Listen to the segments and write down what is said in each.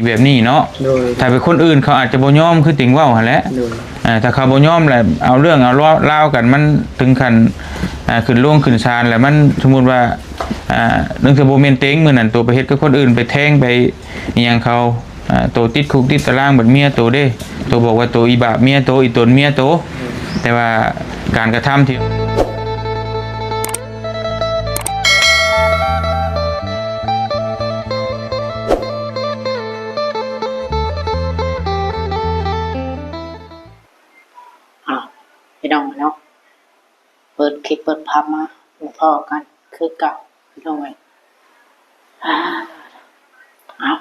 ແບບນີ້ເນາະ. ໂດຍ ຖ້າເປັນຄົນອື່ນເຂົາອາດຈະບໍ່ຍອມ ຄືຕິງເວົ້າຫັ້ນແຫຼະ. ໂດຍ ເອີ ຖ້າເຂົາບໍ່ຍອມແຫຼະ ເອົາເລື່ອງເອົາລາວກັນ ມັນເຖິງຂັ້ນ ອ່າ ຂຶ້ນໂລງຂຶ້ນສານແຫຼະ ມັນສົມມຸດວ່າ ອ່າ ເລື່ອງທີ່ບໍ່ແມ່ນເຕັງ ມື້ນັ້ນໂຕໄປເຮັດກັບຄົນອື່ນ ໄປແທງໄປ ອີ່ຫຍັງເຂົາ ອ່າ ໂຕຕິດຄຸກຕິດຕາລາງ ບັດເມຍໂຕເດ້ ໂຕບອກວ່າໂຕອີ່ບາບເມຍໂຕ ອີ່ຕົນເມຍໂຕ ແຕ່ວ່າການກະທຳທີ່ ອ້າວ ພີ່ນ້ອງເນາະ ເປີດຄລິບເປີດພາບມາ ມາພໍ້ກັນຄືເກົ່າ ພີ່ນ້ອງເອີຍ. ອ້າວ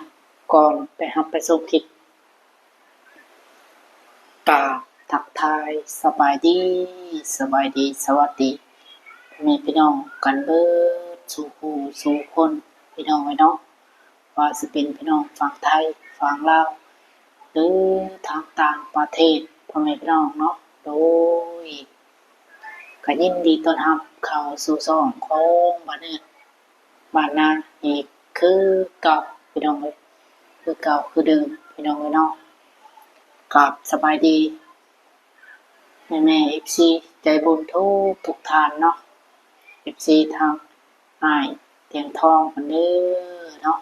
ກ່ອນໄປຮັບໄປຊົມຄລິບ ກາບທັກທາຍສະບາຍດີ ສະບາຍດີ ສະຫວັດດີ ພໍ່ແມ່ພີ່ນ້ອງກັນເບິດສູ່ຜູ້ສູ່ຄົນ ພີ່ນ້ອງເອີຍເນາະ. ວ່າຊິເປັນພີ່ນ້ອງຝັ່ງໄທ ຝັ່ງລາວ ຫຼື ທາງຕ່າງປະເທດ ພໍ່ແມ່ພີ່ນ້ອງເນາະ ໂດຍ ກະຍິນດີຕ້ອນຮັບເຂົ້າສູ່ຊ່ອງຂອງບ້ານເນີດບ້ານນາອີກຄືເກົ່າ ພີ່ນ້ອງເອີຍ ຄືເກົ່າຄືເດີມ ພີ່ນ້ອງເອີຍເນາະ. ກາບສະບາຍດີ ແມ່ໆ ເອັຟຊີ ໃຈບຸນທຸກໆທ່ານເນາະ ເອັຟຊີ ທາງ ອ້າຍຕຽງທອງເພິ່ນເດີເນາະ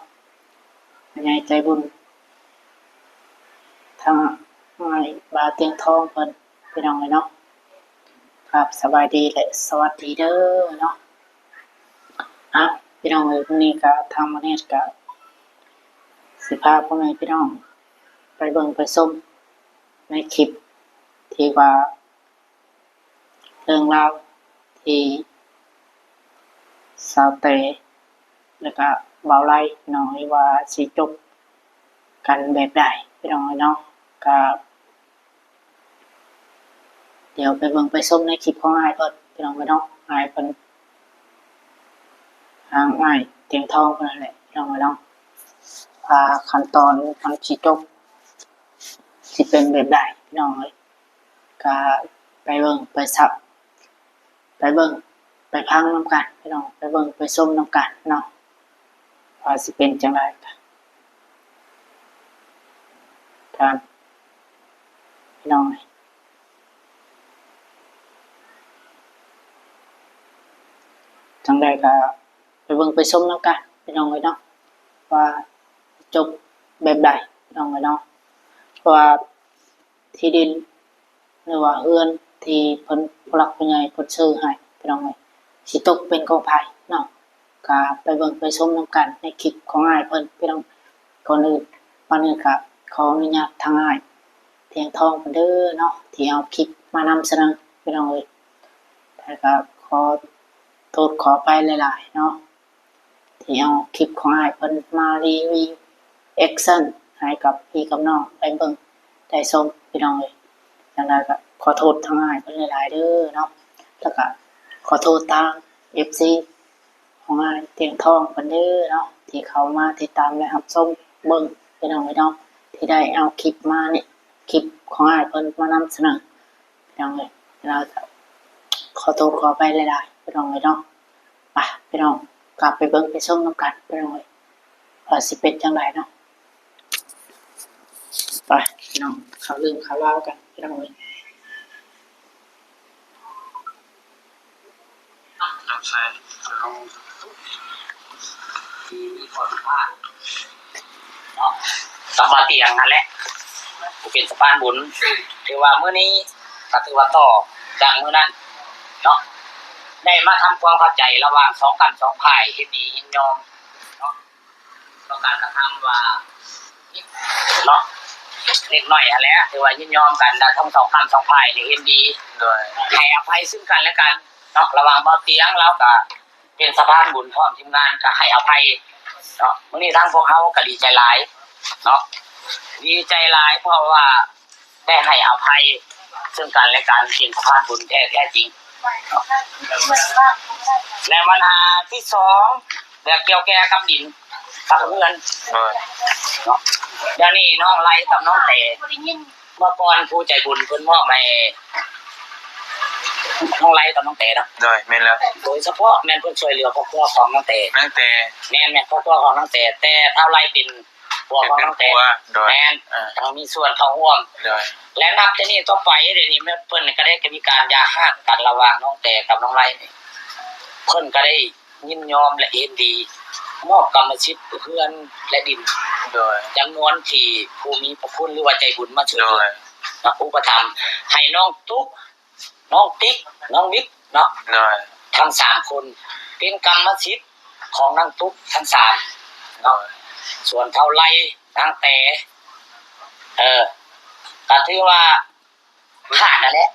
ພໍ່ໃຫຍ່ໃຈບຸນ ທາງອ້າຍບ່າວຕຽງທອງເພິ່ນ ພີ່ນ້ອງເອີຍເນາະ. ກາບສະບາຍດີ ແລະ ສະຫວັດດີເດີເນາະ. ເອົ້າ ພີ່ນ້ອງເອີຍ ມື້ນີ້ກະທາງມາເນດກະຊິພາພໍ່ແມ່ພີ່ນ້ອງໄປເບິ່ງໄປຊົມໃນຄລິບທີ່ວ່າ ເລື່ອງລາວທີ່ສາວແຕ ແລ້ວກະບ່າວໄລເນາະ ວ່າຊິຈົບກັນແບບໃດ ພີ່ນ້ອງເອີຍເນາະ. ກະດຽວໄປເບິ່ງໄປຊົມໃນຄລິບຂອງອ້າຍເພິ່ນ ພີ່ນ້ອງເອີຍເນາະ ອ້າຍເພິ່ນ ທາງອ້າຍຕຽງທອງເພິ່ນຫັ້ນແຫຼະ ພີ່ນ້ອງເອີຍເນາະ ວ່າຂັ້ນຕອນມັນຊິຈົບ ຊິເປັນແບບໃດ ພີ່ນ້ອງເອີຍ. ກະໄປເບິ່ງໄປຊະ ໄປເບິ່ງໄປຟັງນຳກັນ ພີ່ນ້ອງ ໄປເບິ່ງໄປຊົມນຳກັນເນາະ ວ່າຊິເປັນຈັ່ງໃດ ທ່ານ ພີ່ນ້ອງເອີຍ. ຈັ່ງໃດກະໄປເບິ່ງໄປຊົມນຳກັນ ພີ່ນ້ອງເອີຍເນາະ ວ່າຈົບແບບໃດ ພີ່ນ້ອງເອີຍເນາະ ເພາະວ່າ ທີ່ດິນ ຫຼືວ່າເຮືອນທີ່ເພິ່ນ ຜູ້ຫຼັກຜູ້ໃຫຍ່ເພິ່ນຊື້ໃຫ້ ພີ່ນ້ອງເອີຍ ຊິຕົກເປັນຂອງໃຜເນາະ ກະໄປເບິ່ງໄປຊົມນຳກັນໃນຄລິບຂອງອ້າຍເພິ່ນ ພີ່ນ້ອງ. ກ່ອນອື່ນ ກ່ອນອື່ນກະຂໍອະນຸຍາດທາງອ້າຍຕຽງທອງເພິ່ນເດີເນາະ ທີ່ເອົາຄລິບມານຳສະເໜີ ພີ່ນ້ອງເອີຍ. ແລ້ວກະຂໍໂທດຂໍອະໄພຫຼາຍໆເນາະ ທີ່ເອົາຄລິບຂອງອ້າຍເພິ່ນມາຣີວິວແອັກຊັນໃຫ້ກັບພີ່ກັບນ້ອງໄດ້ເບິ່ງໄດ້ຊົມ ພີ່ນ້ອງເອີຍ. ຈັ່ງໃດກໍຂໍໂທດທາງອ້າຍເພິ່ນຫຼາຍໆເດີເນາະ ແລ້ວກໍຂໍໂທດທາງເອັຟຊີຂອງອ້າຍຕຽງທອງເພິ່ນເດີເນາະ ທີ່ເຂົ້າມາຕິດຕາມ ແລະ ຮັບຊົມເບິ່ງ ພີ່ນ້ອງເອີຍເນາະ ທີ່ໄດ້ເອົາຄລິບມານີ້ ຄລິບຂອງອ້າຍເພິ່ນມານຳສະເໜີ ພີ່ນ້ອງເອີຍ. ແລ້ວກໍຂໍໂທດຂໍອະໄພຫຼາຍໆ ພີ່ນ້ອງເອີຍເນາະ. ໄປ ພີ່ນ້ອງ ກັບໄປເບິ່ງໄປຊົມນຳກັນ ພີ່ນ້ອງເອີຍ ວ່າຊິເປັນຈັ່ງໃດເນາະ. ໄປ ພີ່ນ້ອງ ເຂົ້າເລື່ອງເຂົ້າລາວກັນ ພີ່ນ້ອງເອີຍ. ເນາະ ສຳມາຕຽງຫັ້ນແຫຼະ ຜູ້ເປັນສະພານບຸນ ຖືວ່າມື້ນີ້ກໍຖືວ່າຕໍ່ຈາກມື້ນັ້ນເນາະ ໄດ້ມາທຳຄວາມເຂົ້າໃຈລະຫວ່າງສອງຂ້າງສອງຝ່າຍ ເຫັນດີຍິນຍອມເນາະ ຕໍ່ການກະທຳວ່າເນາະ ເລັກນ້ອຍຫັ້ນແຫຼະ ຖືວ່າຍິນຍອມກັນ ທັງສອງຂ້າງສອງຝ່າຍນີ້ເຫັນດີ ໂດຍ ໃຫ້ອະໄພຊຶ່ງກັນແລະກັນເນາະ ລະຫວ່າງບ່າວຕຽງ ລາວກະ ເປັນສະພານບຸນພ້ອມທີມງານກໍໃຫ້ອະໄພເນາະ. ມື້ນີ້ທາງພວກເຮົາກໍດີໃຈຫຼາຍເນາະ ດີໃຈຫຼາຍ ເພາະວ່າໄດ້ໃຫ້ອະໄພເຊິ່ງກັນແລະກັນ ເປັນສະພານບຸນແທ້ ແທ້ຈິງເນາະ. ແລະບັນຫາທີສອງ ແບບກ່ຽວແກ່ກັບດິນກັບເຮືອນ ໂດຍ ເນາະ. ດຽວນີ້ນ້ອງໄລກັບນ້ອງແຕ ເມື່ອກ່ອນຜູ້ໃຈບຸນເພິ່ນມອບໃຫ້ນ້ອງໄລກັບນ້ອງແຕເນາະ ໂດຍ ແມ່ນແລ້ວ ໂດຍສະເພາະແມ່ນເພິ່ນຊ່ວຍເຫຼືອຄອບຄົວຂອງນ້ອງແຕ ນ້ອງແຕ ແມ່ນ ແມ່ນຄອບຄົວຂອງນ້ອງແຕ ແຕ່ທ້າວໄລເປັນ ຜົວຂອງນ້ອງແຕ ເປັນຜົວ ໂດຍ ແມ່ນ ເອີ ຕ້ອງມີສ່ວນເຂົ້າຮ່ວມ ໂດຍ ແລະ ນັບແຕ່ນີ້ຕໍ່ໄປ ດຽວນີ້ເພິ່ນກໍໄດ້ ກໍມີການຢ່າຮ້າງກັນລະຫວ່າງນ້ອງແຕກັບນ້ອງໄລນີ້ ເພິ່ນກໍໄດ້ຍິນຍອມ ແລະ ເຫັນດີ ມອບກຳມະສິດເຮືອນ ແລະ ດິນ ໂດຍ ຈຳນວນທີ່ຜູ້ມີພະຄຸນ ຫຼືວ່າໃຈບຸນມາຊ່ວຍເຫຼືອ ໂດຍ ເນາະ ອຸປະຖຳໃຫ້ນ້ອງຕຸກ ນ້ອງຕິກ ນ້ອງວິກເນາະ ໂດຍ ທັງສາມຄົນ ເປັນກຳມະສິດຂອງນາງຕຸກທັງສາມເນາະ ໂດຍ ສ່ວນເຖົ້າໄລ ນາງແຕ ເອີ ກໍຖືວ່າຜ່ານນັ້ນແຫຼະ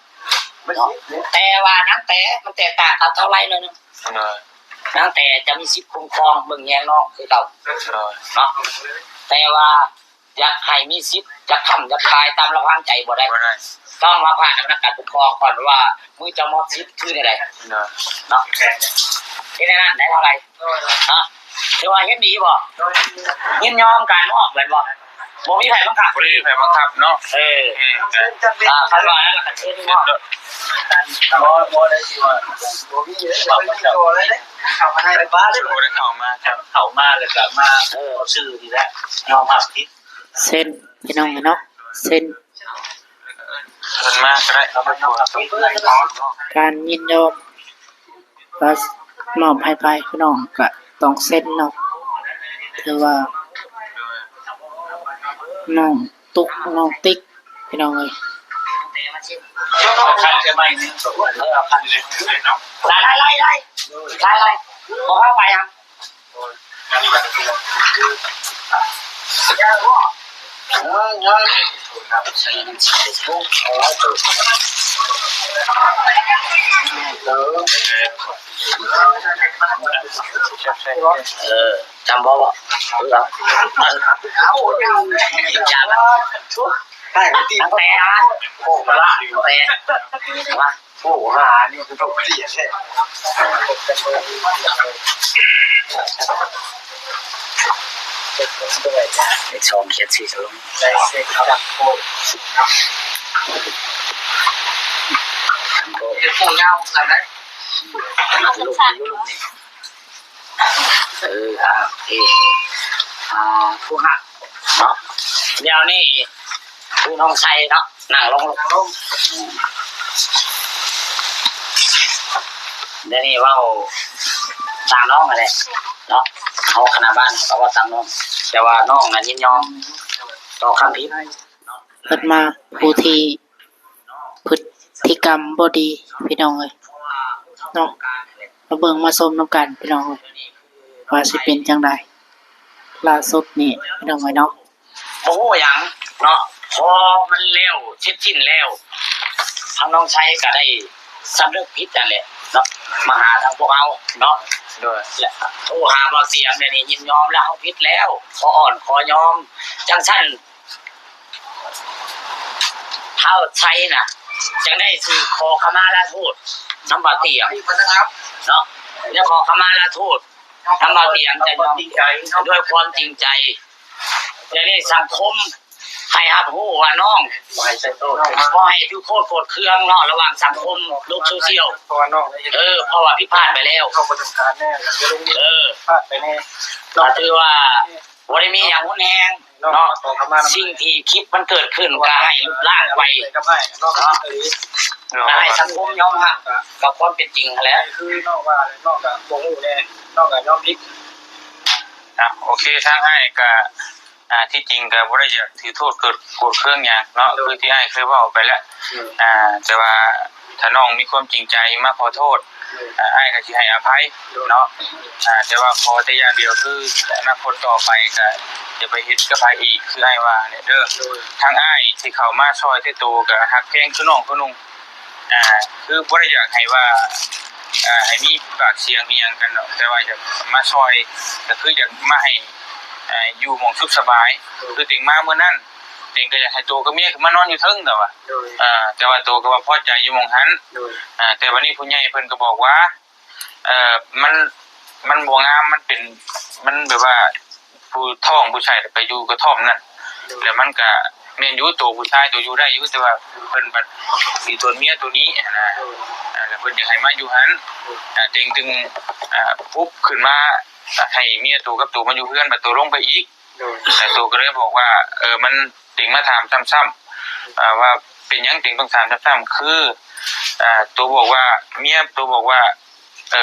ເນາະ ແຕ່ວ່ານາງແຕມັນແຕກຕ່າງກັບເຖົ້າໄລໜ້ອຍໜຶ່ງ ໂດຍ ນາງແຕຈະມີສິດຄຸ້ມຄອງເບິ່ງແຍງນ້ອງຄືເກົ່າ ໂດຍ ເນາະ ແຕ່ວ່າ ຢາກໃຫ້ມີສິດ ຢາກຄ້ຳຢາກຂາຍຕາມລຳພັງໃຈບໍ່ໄດ້ ບໍ່ໄດ້ ຕ້ອງມາຜ່ານອຳນາດການປົກຄອງກ່ອນວ່າ ມື້ຈະມອບສິດຄືແນວໃດ ໂດຍ ເນາະ ເຮັດແນວນັ້ນໄດ້ເທົ່າໃດ ໂດຍ ເນາະ ຖືວ່າເຫັນດີບໍ່? ໂດຍ ຍິນຍອມການມອບແມ່ນບໍ່? ບໍ່ມີໃຜບັງຄັບ ບໍ່ໄດ້ມີໃຜບັງຄັບເນາະ ເອີ ເອີ ອ່າ ຄັນວ່ານັ້ນລະກໍເຊີນມອບ ບໍ່ ບໍ່ໄດ້ຊິວ່າ ບໍ່ມີເດ້ ບໍ່ມີໂຕເລີຍເດ້ ເຂົ້າມາໃຫ້ໄປປ້າເລີຍ ບໍ່ໄດ້ເຂົ້າມາ ເຂົ້າມາແລ້ວກໍມາ ເອີ ເອົາຊື່ນີ້ແຫຼະ ຍອມຮັບຜິດ ເຊັນພີ່ນ້ອງເອີຍເນາະ ເຊັນ ເພິ່ນມາກໍໄດ້ ເອົາມາຢູ່ກັບເພິ່ນເນາະ ການຍິນຍອມວ່າມອບໃຫ້ໃຜພີ່ນ້ອງກໍຕ້ອງເຊັນເນາະ ຖືວ່ານ້ອງຕຸກ ນ້ອງຕິກ ພີ່ນ້ອງເອີຍ ເອົາຄັນໃໝ່ໜຶ່ງ ເອີ ເອົາຄັນ ໄລ່ ໄລ່ ໄລ່ ໄລ່ ໄລ່ ບໍ່ເຂົ້າໄປຫຍັງ? ເອີ ຈຳບໍ່ ບໍ່ ເອີ ເອົາ ເອົາ ເອົາ ຢ່າ ຕັ້ງແຕ່ ໂອ້ ລະ ແຕ່ ວ່າ ໂອ້ ຫານີ້ຄືຕົກເສຍແທ້ ເລກສອງຂຽນສີ່ຕົວລົງ ເປັນຜູ້ຍາວຊັ້ນໄດ໋ ລົງຢູ່ ລົງນີ້ ເອີ ອ່າ ໂອເຄ ອ່າ ຜູ້ຮັກເນາະ ດຽວນີ້ຜູ້ນ້ອງໄຊເນາະ ນັ່ງລົງ ນັ່ງລົງ ດຽວນີ້ເວົ້າຕາມນ້ອງຫັ້ນແຫຼະເນາະ ເຮົາຄະນະບ້ານເຮົາກໍເວົ້າຕາມນ້ອງ ແຕ່ວ່ານ້ອງນັ້ນຍິນຍອມຕໍ່ຄຳຜິດ ເພິ່ນມາຜູ້ທີ່ ພຶດຕິກຳບໍ່ດີພີ່ນ້ອງເອີຍເນາະ ມາເບິ່ງມາຊົມນຳກັນພີ່ນ້ອງເອີຍ ວ່າຊິເປັນຈັ່ງໃດ ລ່າສຸດນີ້ພີ່ນ້ອງເອີຍເນາະ ບໍ່ຮູ້ຫຍັງເນາະ ພໍມັນແລ້ວ ເສັດສິ້ນແລ້ວ ທາງນ້ອງໄຊກໍໄດ້ສຳນຶກຜິດນັ້ນແຫຼະເນາະ ມາຫາທາງພວກເຮົາເນາະ ໂດຍ ແລະ ໂທຫາບ່າວສຽງ ດຽວນີ້ຍິນຍອມແລ້ວ ເຮົາຜິດແລ້ວ ຂໍອ່ອນຂໍຍອມ ຈັ່ງຊັ້ນ ທ້າວໄຊນະ ຈັ່ງໄດ້ຊິຂໍຂະມາລາໂທດນຳບ່າວຕຽງເນາະ ແລະ ຂໍຂະມາລາໂທດນຳບ່າວຕຽງ ຈະຍອມ ດ້ວຍຄວາມຈິງໃຈ ແລະ ໃຫ້ສັງຄົມໃຫ້ຮັບຮູ້ວ່ານ້ອງ ບໍ່ໃຫ້ຖືໂທດໂກດເຄືອງເນາະ ລະຫວ່າງສັງຄົມໂລກໂຊຊຽວ ເອີ ເພາະວ່າຜິດພາດໄປແລ້ວ ເອີ ພາດໄປແນ່ ກໍຖືວ່າ ບໍ່ໄດ້ມີຫຍັງຮຸນແຮງເນາະ ສິ່ງທີ່ຄລິບມັນເກີດຂຶ້ນກໍໃຫ້ລົບລ້າງໄປເນາະ ກໍໃຫ້ສັງຄົມຍອມຮັບກັບຄວາມເປັນຈິງຫັ້ນແຫຼະ ຄືນ້ອງວ່າແຫຼະ ນ້ອງກໍບໍ່ຮູ້ແນ່ ນ້ອງກໍຍອມຜິດ ອ່ະ ໂອເຄ ທາງອ້າຍກໍ ອ່າ ທີ່ຈິງກໍບໍ່ໄດ້ຢາກຖືໂທດໂກດເຄືອງຫຍັງເນາະ ຄືທີ່ອ້າຍເຄີຍເວົ້າໄປແລ້ວ ອ່າ ແຕ່ວ່າຖ້ານ້ອງມີຄວາມຈິງໃຈມາຂໍໂທດ ອ່າ ອ້າຍກໍຊິໃຫ້ອະໄພເນາະ ອ່າ ແຕ່ວ່າຂໍແຕ່ຢ່າງດຽວ ຄືອະນາຄົດຕໍ່ໄປກໍຢ່າໄປເຮັດກັບໃຜອີກ ຄືອ້າຍວ່າແຫຼະເດີ ທາງອ້າຍທີ່ເຂົ້າມາຊ່ອຍແຕ່ໂຕກໍຮັກແພງຄືນ້ອງຄືໜຸ່ງ ອ່າ ຄືບໍ່ໄດ້ຢາກໃຫ້ວ່າ ອ່າ ໃຫ້ມີປາກສຽງອີ່ຫຍັງກັນດອກ ແຕ່ວ່າຢາກມາຊ່ອຍ ກໍຄືຢາກມາໃຫ້ ອ່າ ຢູ່ໝ່ອງສຸກສະບາຍ ຄືເຕັງມາມື້ນັ້ນ ເຕັງກໍຢາກໃຫ້ໂຕກັບເມຍຂຶ້ນມານອນຢູ່ເທິງ ແຕ່ວ່າ ໂດຍ ເອີ ແຕ່ວ່າໂຕກໍວ່າພໍໃຈຢູ່ໝ່ອງຫັ້ນ ໂດຍ ເອີ ແຕ່ບັດນີ້ຜູ້ໃຫຍ່ເພິ່ນກໍບອກວ່າ ເອີ ມັນ ມັນບໍ່ງາມ ມັນເປັນ ມັນແບບວ່າ ຜູ້ທ້ອງຜູ້ຊາຍໄປຢູ່ກະທ່ອມນັ້ນ ໂດຍ ແລ້ວມັນກະແມ່ນຢູ່ ໂຕຜູ້ຊາຍໂຕຢູ່ໄດ້ຢູ່ ແຕ່ວ່າເພິ່ນບັດຊິຕົວເມຍໂຕນີ້ຫັ້ນນະ ໂດຍ ເອີ ແລ້ວເພິ່ນຢາກໃຫ້ມາຢູ່ຫັ້ນ ໂດຍ ເອີ ເຕັງຈຶ່ງ ເອີ ປຸບຂຶ້ນມາ ໃຫ້ເມຍໂຕກັບໂຕມາຢູ່ເຮືອນ ບັດໂຕລົງໄປອີກ ໂດຍ ແລ້ວໂຕກໍເລີຍບອກວ່າ ເອີ ມັນ ເຕັງມາຖາມຊ້ຳໆ ເອີ ວ່າເປັນຫຍັງເຕັງຕ້ອງຖາມຊ້ຳໆ ຄື ເອີ ໂຕບອກວ່າ ເມຍໂຕບອກວ່າ ເອີ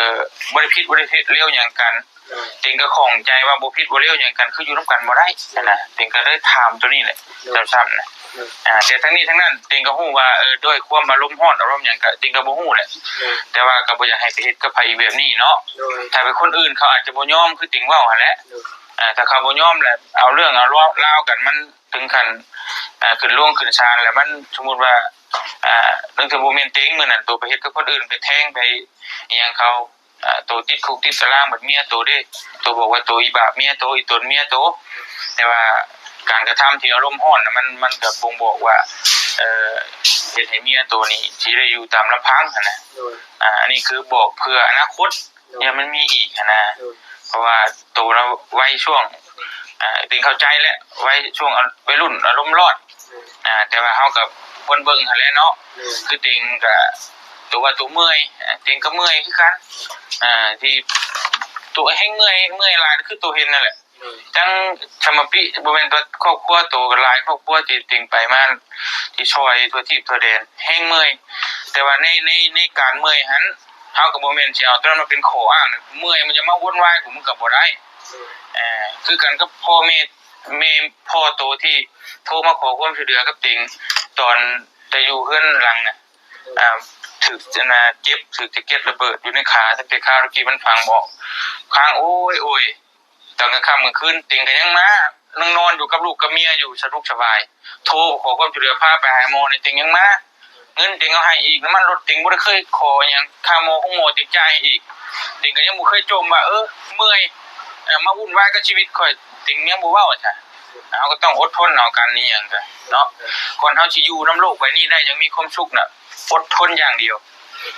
ບໍ່ໄດ້ຜິດບໍ່ໄດ້ເລວຫຍັງກັນ ໂດຍ ເຕັງກໍຂ້ອງໃຈວ່າບໍ່ຜິດບໍ່ເລວຫຍັງກັນ ຄືຢູ່ນຳກັນບໍ່ໄດ້ ໂດຍ ຫັ້ນນະ ເຕັງກໍເລີຍຖາມໂຕນີ້ແຫຼະ ໂດຍ ຊ້ຳໆນະ ໂດຍ ອາ ແຕ່ທັງນີ້ທັງນັ້ນ ເຕັງກໍຮູ້ວ່າ ເອີ ດ້ວຍຄວາມອາລົມຮ້ອນອາລົມຫຍັງກໍ ເຕັງກໍບໍ່ຮູ້ແຫຼະ ໂດຍ ແຕ່ວ່າກໍບໍ່ຢາກໃຫ້ໄປເຮັດກັບໃຜອີກແບບນີ້ເນາະ ໂດຍ ຖ້າເປັນຄົນອື່ນເຂົາອາດຈະບໍ່ຍອມຄືເຕັງເວົ້າຫັ້ນແຫຼະ ໂດຍ ອາ ຖ້າເຂົາບໍ່ຍອມແຫຼະ ເອົາເລື່ອງເອົາລາວກັນ ມັນເຖິງຂັ້ນ ອາ ຂຶ້ນໂລງຂຶ້ນສານແຫຼະ ມັນສົມມຸດວ່າ ອາ ເລື່ອງທີ່ບໍ່ແມ່ນເຕັງ ມື້ນັ້ນໂຕໄປເຮັດກັບຄົນອື່ນ ໄປແທງໄປອີ່ຫຍັງເຂົາ ອາ ໂຕຕິດຄຸກຕິດຕາລາງ ບັດເມຍໂຕເດ້ ໂຕບອກວ່າໂຕອີ່ບາບເມຍໂຕ ອີ່ຕົນເມຍໂຕ ແຕ່ວ່າການກະທຳທີ່ອາລົມຮ້ອນນະ ມັນ ມັນກໍບົ່ງບອກວ່າ ເອີ ເຮັດໃຫ້ເມຍໂຕນີ້ຊິໄດ້ຢູ່ຕາມລຳພັງຫັ້ນນະ ໂດຍ ອາ ອັນນີ້ຄືບອກເພື່ອອະນາຄົດ ໂດຍ ຢ່າມັນມີອີກຫັ້ນນະ ໂດຍ ເພາະວ່າໂຕລະໄວຊ່ວງ ອາ ເຕັງເຂົ້າໃຈແຫຼະ ໄວຊ່ວງໄວລຸ້ນອາລົມຮ້ອນ ໂດຍ ອາ ແຕ່ວ່າເຮົາກໍຄວນເບິ່ງຫັ້ນແຫຼະເນາະ ໂດຍ ຄືເຕັງກໍ ຕົວວ່າຕົວເມື່ອຍ ເຕັງກໍເມື່ອຍຄືກັນ ອາ ທີ່ຕົວແຮງເມື່ອຍ ເມື່ອຍຫຼາຍຄືຕົວເຫັນນັ້ນແຫຼະ ໂດຍ ທັງສະມາປິ ບໍ່ແມ່ນແຕ່ຄອບຄົວໂຕ ກໍຫຼາຍຄອບຄົວທີ່ເຕັງໄປມາ ທີ່ຊ່ອຍທົ່ວທີບທົ່ວແດນ ແຮງເມື່ອຍ ແຕ່ວ່າໃນ ໃນ ໃນການເມື່ອຍຫັ້ນ ເຮົາກໍບໍ່ແມ່ນຊິເອົາຕົວນັ້ນມາເປັນຂໍ້ອ້າງ ເມື່ອຍມັນຈະມາວຸ່ນວາຍກັບມຶງກໍບໍ່ໄດ້ ໂດຍ ເອີ ຄືກັນກັບພໍ່ແມ່ ແມ່ພໍ່ໂຕທີ່ໂທມາຂໍຄວາມຊ່ວຍເຫຼືອກັບເຕັງ ຕອນແຕ່ຢູ່ເຮືອນຫຼັງນະ ອາ ຖືກອັນນ່າ ເຈັບ ຖືກສະເກັດລະເບີດຢູ່ໃນຂາ ຕັ້ງແຕ່ຄາວຕະກີ້ມັນຝັງບໍ່ອອກ ຄ້າງໂອຍໂອຍ ຕອນກາງຄ່ຳກາງຄືນ ເຕັງກໍຍັງມາ ນັ່ງນອນຢູ່ກັບລູກກັບເມຍຢູ່ ສະດວກສະບາຍ ໂທຂໍຄວາມຊ່ວຍເຫຼືອ ພາໄປຫາໝໍນີ້ ເຕັງຍັງມາ ເງິນເຕັງເອົາໃຫ້ອີກ ນ້ຳມັນລົດເຕັງບໍ່ໄດ້ເຄີຍຂໍຫຍັງ ຄ່າໝໍໂຮງໝໍເຕັງຈ່າຍໃຫ້ອີກ ເຕັງກໍຍັງບໍ່ເຄີຍຈົ່ມວ່າ ເອີ ເມື່ອຍ ເອີ ມາວຸ່ນວາຍກັບຊີວິດຂ້ອຍ ເຕັງຍັງບໍ່ເວົ້າວ່າຊະ ເຮົາກໍຕ້ອງອົດທົນເອົາກັນ ອີ່ຫຍັງກໍເນາະ ກ່ອນເຮົາຊິຢູ່ນຳໂລກໃບນີ້ໄດ້ຢ່າງມີຄວາມສຸກນະ ອົດທົນຢ່າງດຽວ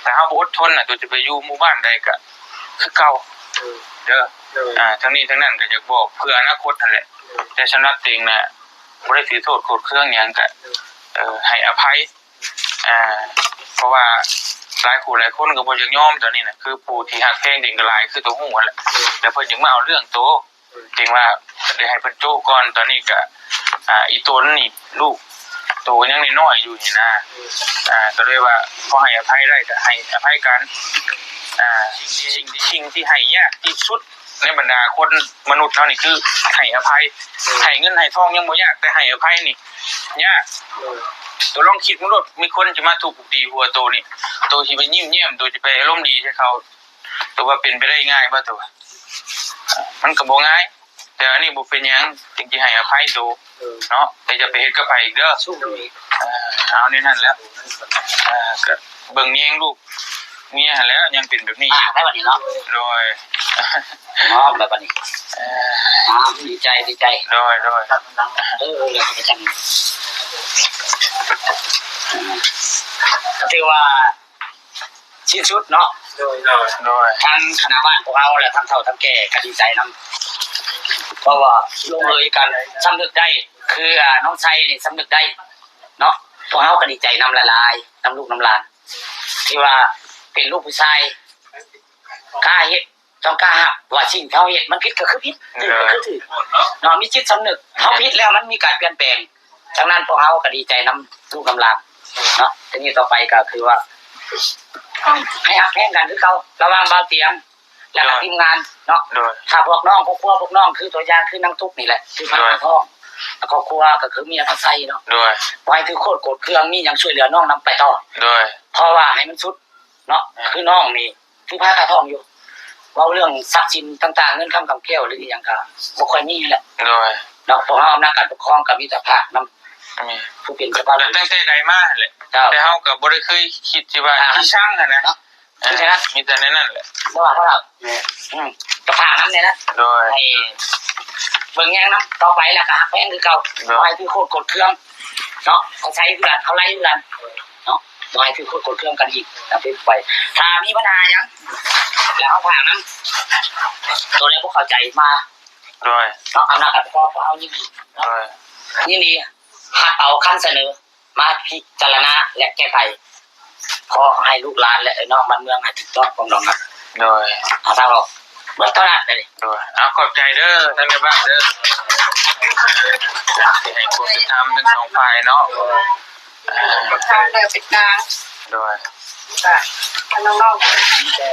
ຖ້າເຮົາບໍ່ອົດທົນນະ ໂຕຈະໄປຢູ່ໝູ່ບ້ານໃດກໍຄືເກົ່າເດີ ໂດຍ ອາ ທັງນີ້ທັງນັ້ນກໍຢາກບອກເພື່ອອະນາຄົດຫັ້ນແຫຼະ ໂດຍ ແຕ່ສຳລັບເຕັງນະ ບໍ່ໄດ້ຖືໂທດໂກດເຄືອງຫຍັງ ກໍ ໂດຍ ເອີ ໃຫ້ອະໄພ ອາ ເພາະວ່າຫຼາຍຜູ້ຫຼາຍຄົນກໍບໍ່ຢາກຍອມຕອນນີ້ນະ ຄືຜູ້ທີ່ຮັກແພງເຕັງກໍຫຼາຍ ຄືໂຕຮູ້ຫັ້ນແຫຼະ ໂດຍ ແລ້ວເພິ່ນຍັງມາເອົາເລື່ອງໂຕ ໂດຍ ເຕັງວ່າໄດ້ໃຫ້ເພິ່ນໂຈະກ່ອນ ຕອນນີ້ກະ ອາ ອີ່ຕົນນີ້ ລູກໂຕຍັງນ້ອຍໆຢູ່ນີ້ນະ ໂດຍ ອາ ກໍເລີຍວ່າພໍໃຫ້ອະໄພໄດ້ກໍໃຫ້ອະໄພກັນ ອາ ສິ່ງ ສິ່ງທີ່ໃຫ້ຍາກທີ່ສຸດໃນບັນດາຄົນມະນຸດເຮົານີ້ຄືໃຫ້ອະໄພ ໂດຍ ໃຫ້ເງິນໃຫ້ທອງຍັງບໍ່ຍາກ ແຕ່ໃຫ້ອະໄພນີ້ຍາກ ໂດຍ ໂຕລອງຄິດເບິ່ງໂລດ ມີຄົນຈະມາທຸບຕີຫົວໂຕນີ້ ໂຕຊິໄປຍິ້ມແຍ້ມ ໂຕຊິໄປອາລົມດີໃສ່ເຂົາ ໂຕວ່າເປັນໄປໄດ້ງ່າຍບໍ່ໂຕວ່າ ມັນກໍບໍ່ງ່າຍ ແຕ່ອັນນີ້ບໍ່ເປັນຫຍັງ ຈຶ່ງຊິໃຫ້ອະໄພໂຕ ເອີ ເນາະ ແຕ່ຢ່າໄປເຮັດກັບໃຜອີກເດີ ເອີ ເອົາແນວນັ້ນແຫຼະ ເອີ ກໍເບິ່ງແຍງລູກເມຍຫັ້ນແຫຼະ ຍັງເປັນແບບນີ້ຢູ່ ໄດ້ບັດນີ້ເນາະ ໂດຍ ອໍ ໄດ້ບັດນີ້ ເອີ ດີໃຈ ດີໃຈ ໂດຍ ໂດຍ ເອີ ເອີ ແລ້ວກໍຈັ່ງ ກໍຖືວ່າ ສິ້ນສຸດເນາະ ໂດຍ ໂດຍ ໂດຍ ທັງຄະນະບ້ານພວກເຮົາ ແລະ ທັງເຖົ້າທັງແກ່ກໍດີໃຈນຳ ເພາະວ່າລົງເອີຍກັນ ສຳນຶກໄດ້ ຄື ອາ ນ້ອງໄຊນີ້ສຳນຶກໄດ້ເນາະ ພວກເຮົາກໍດີໃຈນຳຫຼາຍໆ ນຳລູກນຳຫຼານ ທີ່ວ່າເປັນລູກຜູ້ຊາຍ ກ້າເຮັດ ຕ້ອງກ້າຮັບວ່າສິ່ງທີ່ເຮົາເຮັດມັນຜິດກໍຄືຜິດ ຖືກກໍຄືຖືກເນາະ ມີຈິດສຳນຶກ ເຮົາຜິດແລ້ວມັນມີການປ່ຽນແປງ ດັ່ງນັ້ນພວກເຮົາກໍດີໃຈນຳລູກນຳຫຼານເນາະ ທີນີ້ຕໍ່ໄປກໍຄືວ່າ ໃຫ້ຮັກແພງກັນຄືເກົ່າ ລະຫວ່າງບ່າວຕຽງ ແລະກໍທີມງານເນາະ ໂດຍ ຖ້າພວກນ້ອງ ຄອບຄົວພວກນ້ອງ ຄືຕົວຢ່າງຄືນາງຕຸກນີ້ແຫຼະ ຄືພາກທ້ອງ ຄອບຄົວກໍຄືເມຍພາໄຊເນາະ ໂດຍ ບໍ່ໃຫ້ຖືໂຄດໂກດເຄືອງ ມີຫຍັງຊ່ວຍເຫຼືອນ້ອງນຳໄປຕໍ່ ໂດຍ ເພາະວ່າໃຫ້ມັນສຸດ ເນາະ ເອີ ຄືນ້ອງນີ້ຖືພາຄາທ້ອງຢູ່ ເວົ້າເລື່ອງຊັບສິນຕ່າງໆ ເງິນຄຳກຳແກ້ວ ຫຼືອີ່ຫຍັງກໍບໍ່ຄ່ອຍມີແຫຼະ ໂດຍ ເນາະ ພວກເຮົາອຳນາດການປົກຄອງກໍມີແຕ່ພາກນຳ ແມ່ນ ຜູ້ເປັນເຈົ້າພາບ ແຕ່ຕັ້ງແຕ່ໃດມາຫັ້ນແຫຼະ ເຈົ້າ ແຕ່ເຮົາກໍບໍ່ໄດ້ເຄີຍຄິດທີ່ວ່າ ອ່າ ຊິຊັງຫັ້ນນະ ເນາະ ເອີ ມີແຕ່ແນວນັ້ນແຫຼະ ບໍ່ວ່າເທົ່າໃດ ແມ່ນ ອືມ ກໍພາກນຳແດ່ນະ ໂດຍ ໃຫ້ເບິ່ງແຍງນຳ ຕໍ່ໄປແລ້ວກໍຮັກແພງຄືເກົ່າ ໂດຍ ບໍ່ໃຫ້ຖືໂຄດໂກດເຄືອງ ເນາະ ເຂົາໃຊ້ເຮືອນ ເຂົາໄລ່ເຮືອນ ເນາະ ບໍ່ໃຫ້ຖືໂຄດໂກດເຄືອງກັນອີກ ຕາມທີ່ໄປ ຖ້າມີບັນຫາຫຍັງ ແລ້ວເຮົາຖາມນຳ ໂຕໃດບໍ່ເຂົ້າໃຈມາ ໂດຍ ເນາະ ອຳນາດການປົກຄອງພວກເຮົາຍິນດີ ໂດຍ ເນາະ ຍິນດີຮັບເອົາຄຳສະເໜີມາພິຈາລະນາ ແລະ ແກ້ໄຂ ຂໍໃຫ້ລູກຫຼານ ແລະ ເອື້ອຍນ້ອງບ້ານເມືອງໃຫ້ຖືກຕ້ອງປອງດອງກັນ ໂດຍ ເອົາທາງອອກ ເບິດເທົ່ານັ້ນເລີຍ ໂດຍ ເອົາ ຂອບໃຈເດີ ທ່ານແມ່ບ້ານເດີ. ຊິໃຫ້ຄວາມເປັນທຳທັງສອງຝ່າຍເນາະ. ເອີ ເປັນກາງເດີ ເປັນກາງ ໂດຍ ກະທາງນ້ອງໆ ມີແຕ່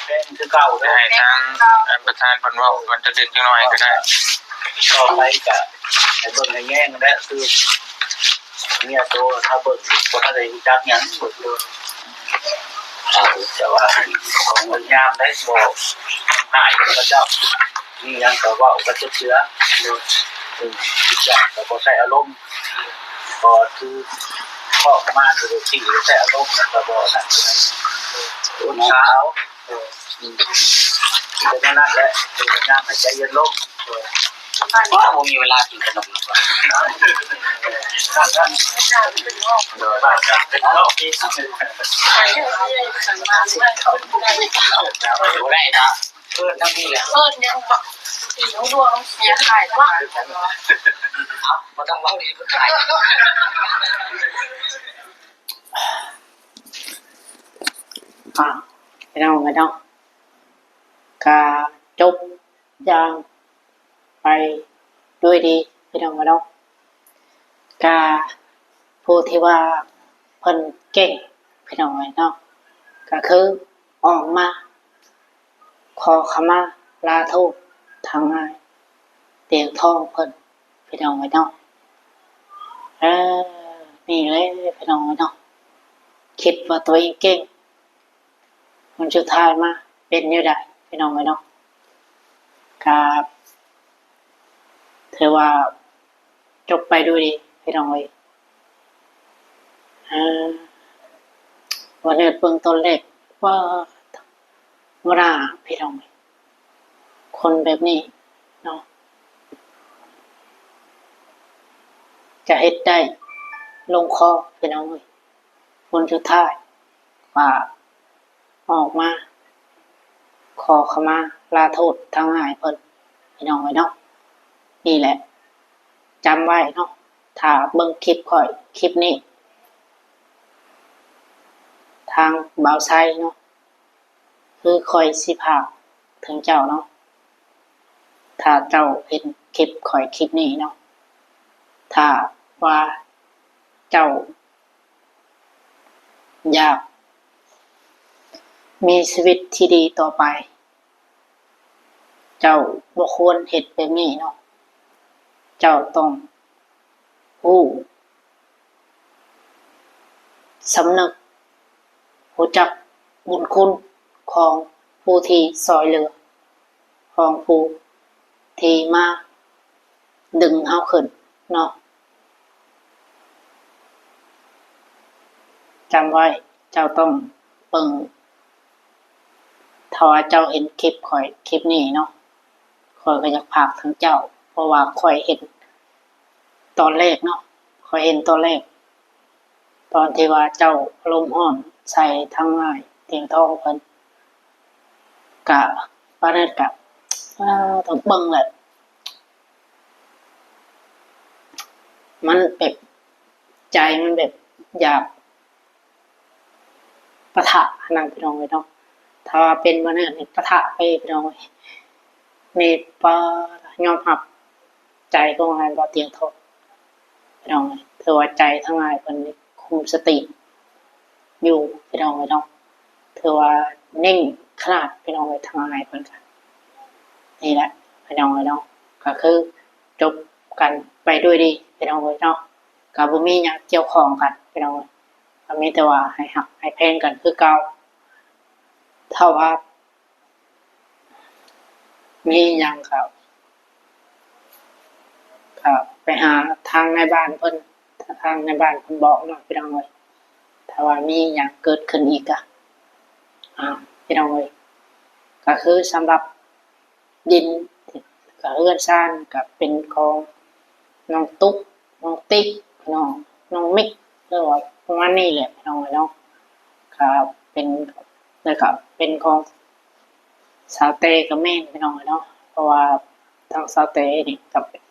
ແຟນຄືເກົ່າເດີ ໃຫ້ທາງ ເອີ ປະທານເພິ່ນເວົ້າກັນຈັກເລັກຈັກນ້ອຍກໍໄດ້. ຕໍ່ໄປກະໃຫ້ເບິ່ງໃຫ້ແຍງແຫຼະ ຄືເມຍໂຕ ຖ້າເບິ່ງບໍ່ທັນໄດ້ຮູ້ຈັກຫຍັງ ເບິ່ງໂລດ ເອີ ແຕ່ວ່າຂອງງາມໄດ້ ບໍ່ຮ້າຍກັບເຂົາເຈົ້າ ມີຫຍັງກໍເວົ້າກັນເຊື່ອ ໂດຍ ເອີ ທຸກຢ່າງກໍບໍ່ໃຊ້ອາລົມ ບໍ່ຖືເຄາະມານ ຫຼື ຕີໃສ່ອາລົມ ມັນກໍບໍ່ນັ້ນປານໃດ ອົດສາເອົາ ເອີ ເປັນແນວນັ້ນແຫຼະ ເປັນຍາມໃຫ້ໃຈເຢັນລົງ ເອີ ວ່າບໍ່ມີເວລາກິນຂະໜົມ ໂດຍ ບໍ່ໄດ້ນະ. ເອີ້ນທັງນີ້ແຫຼະ ເອີ້ນຍັງບໍ່ ສີຫວງ ຢ່າຂາຍວ່າ ເອົ້າ ບໍ່ຕ້ອງເວົ້າດີ ຂາຍ ອ່າ ພີ່ນ້ອງເອີຍເນາະ ກະຈົບຢ່າງໄປດ້ວຍດີ ພີ່ນ້ອງເອີຍເນາະ. ກະຜູ້ທີ່ວ່າເພິ່ນເກັ່ງ ພີ່ນ້ອງເອີຍເນາະ ກະຄືອອກມາຂໍຂະມາລາໂທດທາງອ້າຍຕຽງທອງເພິ່ນ ພີ່ນ້ອງເອີຍເນາະ. ເອີ ນີ້ແຫຼະ ພີ່ນ້ອງເອີຍເນາະ ຄິດວ່າຕົວເອງເກັ່ງ ຜົນສຸດທ້າຍມາເປັນແນວໃດ ພີ່ນ້ອງເອີຍເນາະ. ກະຖືວ່າຈົບໄປດ້ວຍດີ ພີ່ນ້ອງເອີຍ. ເອີ ວ່າເນີດເບິ່ງຕອນແລກ ວ່າ ບໍ່ໜ້າ ພີ່ນ້ອງເອີຍ ຄົນແບບນີ້ເນາະ ຈະເຮັດໄດ້ລົງຄໍ ພີ່ນ້ອງເອີຍ. ຜົນສຸດທ້າຍວ່າ ອອກມາຂໍຂະມາລາໂທດທາງອ້າຍເພິ່ນ ພີ່ນ້ອງເອີຍເນາະ. ນີ້ແຫຼະ ຈຳໄວ້ເນາະ ຖ້າເບິ່ງຄລິບຂ້ອຍ ຄລິບນີ້ ທາງບ່າວໄຊເນາະ ຄືຂ້ອຍຊິຝາກເຖິງເຈົ້າເນາະ ຖ້າເຈົ້າເຫັນຄລິບຂ້ອຍຄລິບນີ້ເນາະ ຖ້າວ່າເຈົ້າ ຢາກມີຊີວິດທີ່ດີຕໍ່ໄປ ເຈົ້າບໍ່ຄວນເຮັດແບບນີ້ເນາະ. ເຈົ້າຕ້ອງຮູ້ສຳນຶກ ຮູ້ຈັກບຸນຄຸນຂອງຜູ້ທີ່ຊ່ອຍເຫຼືອ ຂອງຜູ້ທີ່ມາດຶງເຮົາຂຶ້ນເນາະ. ຈຳໄວ້ ເຈົ້າຕ້ອງເບິ່ງ ຖ້າວ່າເຈົ້າເຫັນຄລິບຂ້ອຍ ຄລິບນີ້ເນາະ ຂ້ອຍກໍຢາກຝາກເຖິງເຈົ້າ ເພາະວ່າຂ້ອຍເຫັນຕອນແລກເນາະ ຂ້ອຍເຫັນຕອນແລກ ຕອນທີ່ວ່າເຈົ້າອາລົມຮ້ອນໃສ່ທາງອ້າຍຕຽງທອງເພິ່ນ ກະ ປານນັ້ນກະ ເອີ ຕ້ອງເບິ່ງແຫຼະ ມັນແບບ ໃຈມັນແບບຢາກປະທະຫັ້ນນະ ພີ່ນ້ອງເອີຍເນາະ. ຖ້າວ່າເປັນມື້ນັ້ນນີ້ປະທະໄປ ພີ່ນ້ອງເອີຍ ນີ້ ປາ ຍອມຮັບ ໃຈຂອງອ້າຍບໍ່ຕຽງທອງ ພີ່ນ້ອງເອີຍ ຖືວ່າໃຈທາງອ້າຍເພິ່ນນີ້ຄຸມສະຕິຢູ່ ພີ່ນ້ອງເອີຍເນາະ ຖືວ່າເໜັງຂະໜາດ ພີ່ນ້ອງເອີຍ ທາງອ້າຍເພິ່ນກະ ນີ້ແຫຼະ ພີ່ນ້ອງເອີຍເນາະ ກະຄືຈົບກັນໄປດ້ວຍດີ ພີ່ນ້ອງເອີຍເນາະ ກະບໍ່ມີຫຍັງກ່ຽວຂ້ອງກັນ ພີ່ນ້ອງເອີຍ ກະມີແຕ່ວ່າໃຫ້ຮັກໃຫ້ແພງກັນຄືເກົ່າ ຖ້າວ່າ ມີຫຍັງກໍ ກໍໄປຫາທາງນາຍບ້ານເພິ່ນ ຖ້າທາງນາຍບ້ານເພິ່ນບອກເນາະ ພີ່ນ້ອງເອີຍ. ຖ້າວ່າມີຫຍັງເກີດຂຶ້ນອີກກະ ອ່າ ພີ່ນ້ອງເອີຍ ກໍຄືສຳລັບດິນ ກໍເຮືອນຊານກໍເປັນຂອງນ້ອງຕຸກ ນ້ອງຕິກ ພີ່ນ້ອງ ນ້ອງມິກ ຫຼືວ່າປະມານນີ້ແຫຼະ ພີ່ນ້ອງເອີຍເນາະ. ກໍເປັນ ແລ້ວກໍເປັນຂອງ ສາວແຕ້ກໍແມ່ນ ພີ່ນ້ອງເອີຍເນາະ ເພາະວ່າທາງສາວແຕ້ນີ້ກໍເປັນ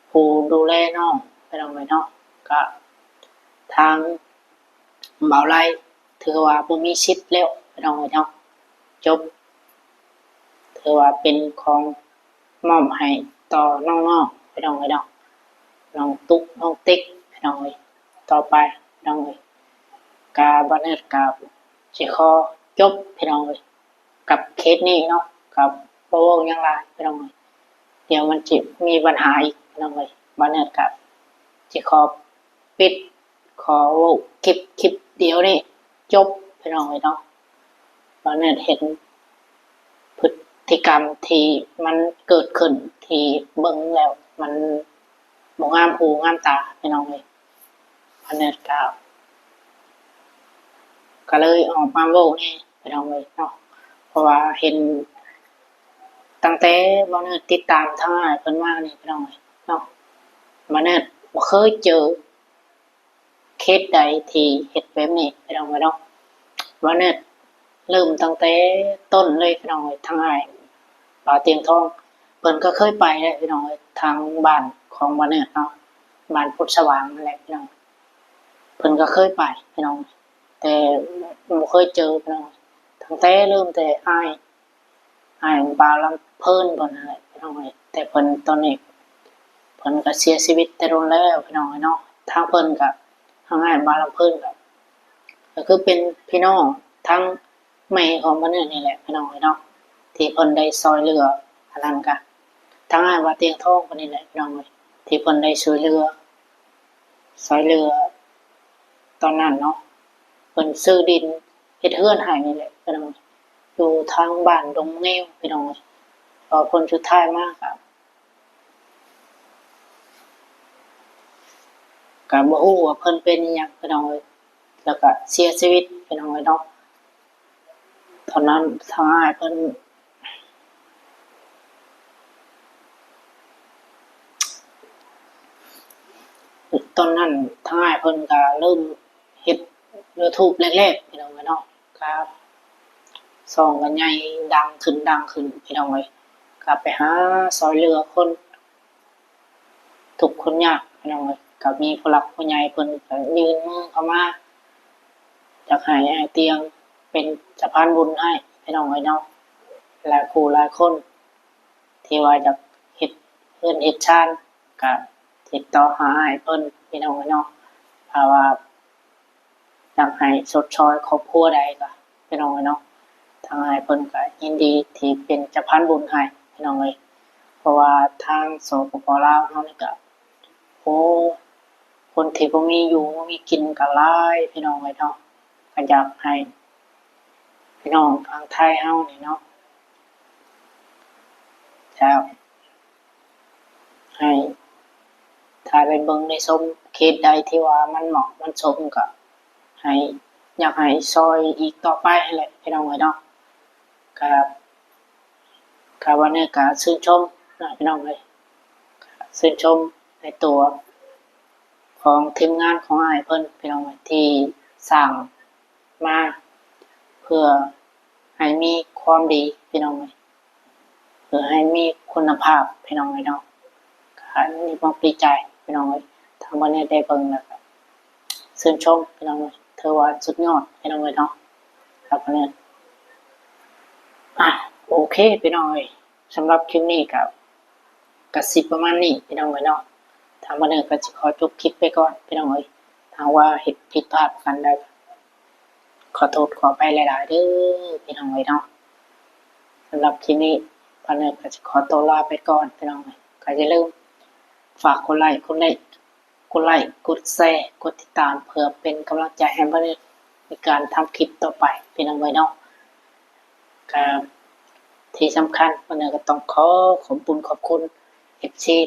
ຜູ້ດູແລນ້ອງ ພີ່ນ້ອງເອີຍເນາະ. ກໍທາງບ່າວໄລຖືວ່າບໍ່ມີສິດແລ້ວ ພີ່ນ້ອງເອີຍເນາະ ຈົບ ຖືວ່າເປັນຂອງ ມອບໃຫ້ຕໍ່ນ້ອງໆ ພີ່ນ້ອງເອີຍເນາະ, ນ້ອງຕຸກ ນ້ອງຕິກ ພີ່ນ້ອງເອີຍ. ຕໍ່ໄປ ພີ່ນ້ອງເອີຍ ກະບ່າວເນີດກະຊິຂໍຈົບ ພີ່ນ້ອງເອີຍ ກັບເຄສນີ້ເນາະ, ກະບໍ່ເວົ້າຫຍັງຫຼາຍ ພີ່ນ້ອງເອີຍ, ດຽວມັນຊິມີບັນຫາອີກ ພີ່ນ້ອງເອີຍ. ບ່າວເນີດກະຊິຂໍປິດ ຂໍເວົ້າຄລິບ ຄລິບດຽວນີ້ຈົບ ພີ່ນ້ອງເອີຍເນາະ. ບ່າວເນີດເຫັນພຶດຕິກຳທີ່ມັນເກີດຂຶ້ນ ທີ່ເບິ່ງແລ້ວມັນບໍ່ງາມຫູງາມຕາ ພີ່ນ້ອງເອີຍ. ບ່າວເນີດກະ ກະເລີຍອອກມາເວົ້າແດ່ ພີ່ນ້ອງເອີຍເນາະ, ເພາະວ່າເຫັນຕັ້ງແຕ່ບ່າວເນີດຕິດຕາມທາງອ້າຍເພິ່ນມານີ້ ພີ່ນ້ອງເອີຍເນາະ, ບ່າວເນີດບໍ່ເຄີຍເຈີ ເຄສໃດທີ່ເຮັດແບບນີ້ ພີ່ນ້ອງເອີຍເນາະ. ບ່າວເນີດເລີ່ມຕັ້ງແຕ່ຕົ້ນເລີຍ ພີ່ນ້ອງເອີຍ. ທາງອ້າຍບ່າວຕຽງທອງ ເພິ່ນກໍເຄີຍໄປແຫຼະ ພີ່ນ້ອງເອີຍ, ທາງບ້ານຂອງບ່າວເນີດເນາະ, ບ້ານໂພນສະຫວ່າງນັ້ນແຫຼະ ພີ່ນ້ອງ, ເພິ່ນກໍເຄີຍໄປ ພີ່ນ້ອງ, ແຕ່ບໍ່ເຄີຍເຈີ ພີ່ນ້ອງ. ຕັ້ງແຕ່ເລີ່ມແຕ່ອ້າຍ ອ້າຍບ່າວລຳເພີນເພິ່ນນັ້ນແຫຼະ ພີ່ນ້ອງເອີຍ, ແຕ່ເພິ່ນຕອນນີ້ເພິ່ນກໍເສຍຊີວິດແຕ່ດົນແລ້ວ ພີ່ນ້ອງເອີຍເນາະ. ທາງເພິ່ນກໍ ທາງອ້າຍບ່າວລຳເພີນກໍ ກໍຄືເປັນພີ່ນ້ອງທາງແມ່ຂອງບ່າວເນີດນີ້ແຫຼະ ພີ່ນ້ອງເອີຍເນາະ, ທີ່ເພິ່ນໄດ້ຊ່ອຍເຫຼືອ ອັນນັ້ນກໍ ທາງອ້າຍບ່າວຕຽງທອງເພິ່ນນີ້ແຫຼະ ພີ່ນ້ອງເອີຍ, ທີ່ເພິ່ນໄດ້ຊ່ວຍເຫຼືອ ຊ່ອຍເຫຼືອຕອນນັ້ນເນາະ, ເພິ່ນຊື້ດິນເຮັດເຮືອນໃຫ້ນີ້ແຫຼະ ພີ່ນ້ອງ, ຢູ່ທາງບ້ານດົງແງວ ພີ່ນ້ອງເອີຍ. ພໍຜົນສຸດທ້າຍມາກໍ ກໍບໍ່ຮູ້ວ່າເພິ່ນເປັນອີ່ຫຍັງ ພີ່ນ້ອງເອີຍ, ແລ້ວກໍເສຍຊີວິດ ພີ່ນ້ອງເອີຍເນາະ. ຕອນນັ້ນທາງອ້າຍເພິ່ນ ຕອນນັ້ນທາງອ້າຍເພິ່ນກໍເລີ່ມເຮັດຢູທູບແລກໆ ພີ່ນ້ອງເອີຍເນາະ, ກໍຊ່ອງກໍໃຫຍ່ດັງຂຶ້ນ ດັງຂຶ້ນ ພີ່ນ້ອງເອີຍ, ກໍໄປຫາຊ່ອຍເຫຼືອຄົນ ທຸກຄົນຍາກ ພີ່ນ້ອງເອີຍ. ກໍມີຜູ້ຫຼັກຜູ້ໃຫຍ່ເພິ່ນກໍຍື່ນມືເຂົ້າມາ ຢາກໃຫ້ອ້າຍຕຽງເປັນສະພານບຸນໃຫ້ ພີ່ນ້ອງເອີຍເນາະ. ຫຼາຍຄູ່ຫຼາຍຄົນທີ່ວ່າຢາກເຮັດເຮືອນເຮັດຊານ ກໍຕິດຕໍ່ຫາອ້າຍເພິ່ນ ພີ່ນ້ອງເອີຍເນາະ, ຖ້າວ່າ ຢາກໃຫ້ຊົດຊ່ອຍຄອບຄົວໃດກໍ ພີ່ນ້ອງເອີຍເນາະ, ທາງອ້າຍເພິ່ນກໍຍິນດີທີ່ເປັນສະພານບຸນໃຫ້ ພີ່ນ້ອງເອີຍ. ເພາະວ່າທາງ ສປປ ລາວ ເຮົານີ້ກໍ ໂອ້ ຄົນທີ່ບໍ່ມີຢູ່ບໍ່ມີກິນກໍຫຼາຍ ພີ່ນ້ອງເອີຍເນາະ, ກໍຢາກໃຫ້ພີ່ນ້ອງຝັ່ງໄທເຮົານີ້ເນາະ ຈະ ໃຫ້ ຖ້າໄດ້ເບິ່ງໄດ້ຊົມເຄສໃດທີ່ວ່າມັນເໝາະມັນສົມ ກໍໃຫ້ ຢາກໃຫ້ຊ່ອຍອີກຕໍ່ໄປຫັ້ນແຫຼະ ພີ່ນ້ອງເອີຍເນາະ. ກໍ ກໍວັນນີ້ກໍຊື່ນຊົມເນາະ ພີ່ນ້ອງເອີຍ, ກໍຊື່ນຊົມໃນຕົວຂອງທີມງານຂອງອ້າຍເພິ່ນ ພີ່ນ້ອງເອີຍ ທີ່ສ້າງມາເພື່ອໃຫ້ມີຄວາມດີ ພີ່ນ້ອງເອີຍ. ເພື່ອໃຫ້ມີຄຸນນະພາບ ພີ່ນ້ອງເອີຍເນາະ, ກໍດີອົກດີໃຈ ພີ່ນ້ອງເອີຍ. ທາງບ່າວເນີດໄດ້ເບິ່ງແລ້ວກໍຊື່ນຊົມ ພີ່ນ້ອງເອີຍ, ຖືວ່າສຸດຍອດ ພີ່ນ້ອງເອີຍເນາະ. ແລ້ວກໍເນີດ ອ່ະ ໂອເຄ ພີ່ນ້ອງເອີຍ, ສຳລັບຄລິບນີ້ກໍ ກໍຊິປະມານນີ້ ພີ່ນ້ອງເອີຍເນາະ. ທາງບ່າວເນີດກໍຊິຂໍຈົບຄລິບໄປກ່ອນ ພີ່ນ້ອງເອີຍ, ຖ້າວ່າເຮັດຜິດພາດປະການໃດ ຂໍໂທດຂໍອະໄພຫຼາຍໆເດີ ພີ່ນ້ອງເອີຍເນາະ. ສຳລັບຄລິບນີ້ ບ່າວເນີດກໍຊິຂໍຕົວລາໄປກ່ອນ ພີ່ນ້ອງເອີຍ. ກໍຢ່າລືມຝາກກົດໄລ ກົດໄລ ກົດໄລ ກົດແຊ ກົດຕິດຕາມ ເພື່ອເປັນກຳລັງໃຈໃຫ້ບ່າວເນີດໃນການທຳຄລິບຕໍ່ໄປ ພີ່ນ້ອງເອີຍເນາະ. ກໍທີ່ສຳຄັນ ບ່າວເນີດກໍຕ້ອງຂໍຂອບບຸນຂອບຄຸນ ເອັຟຊີ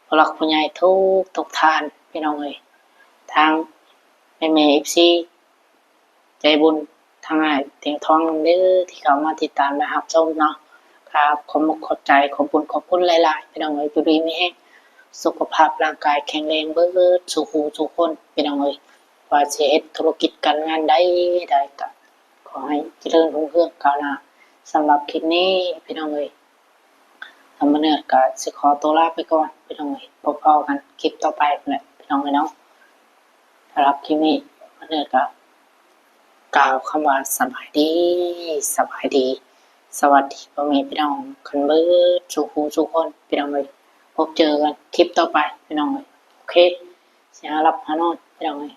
ຜູ້ຫຼັກຜູ້ໃຫຍ່ທຸກໆທ່ານ ພີ່ນ້ອງເອີຍ, ທັງແມ່ໆ ເອັຟຊີ ໃຈບຸນ ທັງອ້າຍຕຽງທອງນຳເດີ ທີ່ເຂົ້າມາຕິດຕາມ ແລະ ຮັບຊົມເນາະ. ກໍຂອບມຸກຂອບໃຈ ຂອບບຸນຂອບຄຸນຫຼາຍໆ ພີ່ນ້ອງເອີຍ. ຢູ່ດີມີແຮງ ສຸຂະພາບຮ່າງກາຍແຂງແຮງເບິດສູ່ຜູ້ສູ່ຄົນ ພີ່ນ້ອງເອີຍ. ວ່າຊິເຮັດທຸລະກິດການງານໃດໆ ກໍຂໍໃຫ້ຈະເລີນຮຸ່ງເຮືອງກ້າວໜ້າ. ສຳລັບຄລິບນີ້ ພີ່ນ້ອງເອີຍ ທາງບ່າວເນີດກໍຊິຂໍຕົວລາໄປກ່ອນ ພີ່ນ້ອງເອີຍ. ພົບພໍ້ກັນຄລິບຕໍ່ໄປພຸ້ນແຫຼະ ພີ່ນ້ອງເອີຍເນາະ. ສຳລັບຄລິບນີ້ ບ່າວເນີດກໍກ່າວຄຳວ່າ ສະບາຍດີ ສະບາຍດີ ສະຫວັດດີ ພໍ່ແມ່ພີ່ນ້ອງກັນເບິດສູ່ຜູ້ສູ່ຄົນ ພີ່ນ້ອງເອີຍ. ພົບເຈີກັນຄລິບຕໍ່ໄປພີ່ນ້ອງເອີຍ. ໂອເຄ ຊິຫາຫຼັບຫານອນພີ່ນ້ອງເອີຍ.